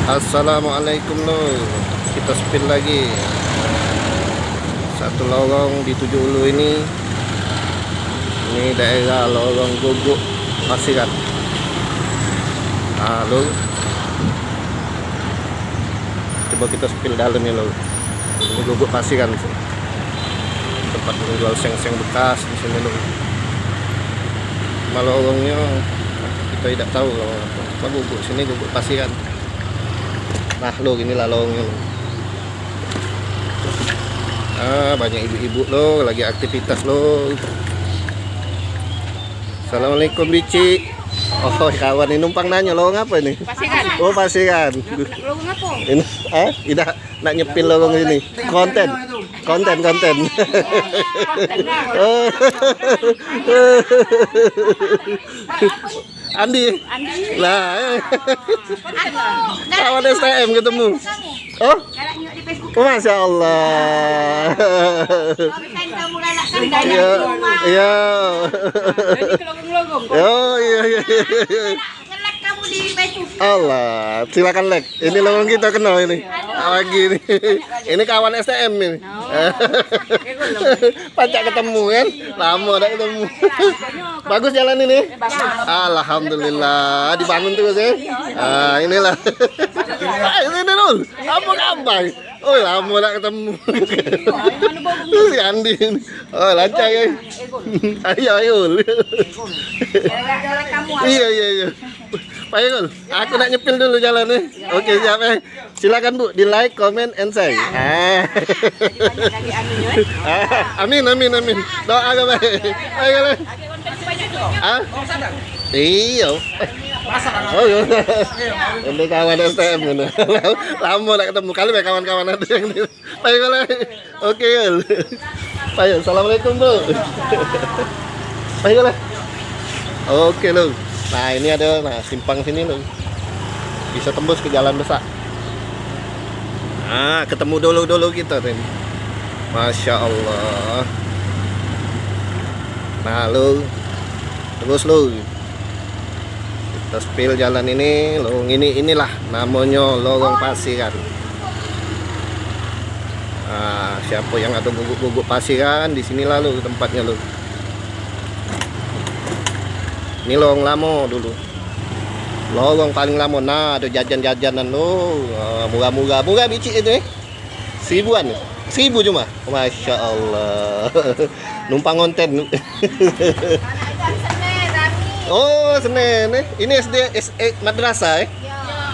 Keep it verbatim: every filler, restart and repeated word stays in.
Assalamualaikum lur, kita spill lagi satu lorong di Tujuh Ulu ini. Ini daerah lorong Guguk Pasiran. Nah lur, coba kita spill dalam ni lur. Ini Guguk Pasiran, tempat menjual seng-seng bekas di sini lur. Cuma lorongnya kita tidak tahu lorong apa. Cuma Guguk sini, Guguk Pasiran. Nah lur, inilah lorongnya lur. Ah, banyak ibu-ibu lur lagi aktivitas lur. Assalamualaikum bicik. Oh, kawan ini numpang nanya lorong apa ini? Pasiran. Oh, Pasiran. Lorong apa? Ini, ah, tidak nak nyepil lorong ini. Konten. Konten, konten. Oh. Andi. Andi. Lah, eh. Kawan S T M ketemu. Oh? Oh, Masya Allah. Ya, ya. Oh, iya, iya, iya, iya. Allah, silakan like. Ini lorong kita kenal ini. Lagi ini. Ini kawan S T M ini. Pacak ketemu kan? Lama dak ketemu. Bagus jalan ini. Alhamdulillah, dibangun terus ya. Ah, inilah. Ah, ini dulu. Apa kabar? Oh, lama dak ketemu. Si Andi ini. Oh, lancar ya. Ayo, ayo. Iya, iya, iya. Pak Irul, aku nak nyepil dulu jalan nih. Oke, siap eh. Silakan Bu, di like, comment, and share. Ah. Ah, amin, amin, amin. Doa ke baik. Ayo lah. Ah? Iya. Oh, iya. Ini kawan S T M ini. Lama nak ketemu. Kali bae kawan-kawan ada yang ni. Ayo lah. Oke, Yul. Ayo, assalamualaikum, Bro. Ayo lah. Oke, lo. Nah, ini ada, nah, simpang sini, lo. Bisa tembus ke jalan besar. Nah, ketemu dulu-dulu kita tadi. Masya Allah. Nah, lo. Terus, lo. Kita spill jalan ini, lorong ini, inilah namonyo lorong Pasiran. Ah, siapa yang ada guguk-guguk Pasiran, di sini lalu tempatnya lo. Ini lorong lamo dulu. Lorong paling lamo. Nah, ada jajan-jajanan lo. Ah, murah-murah. Murah bicik itu, eh. Seribuan. Seribu cuma. Masya Allah. Numpang konten. Oh, Senin, eh. Ini S D, S, eh, madrasah, eh.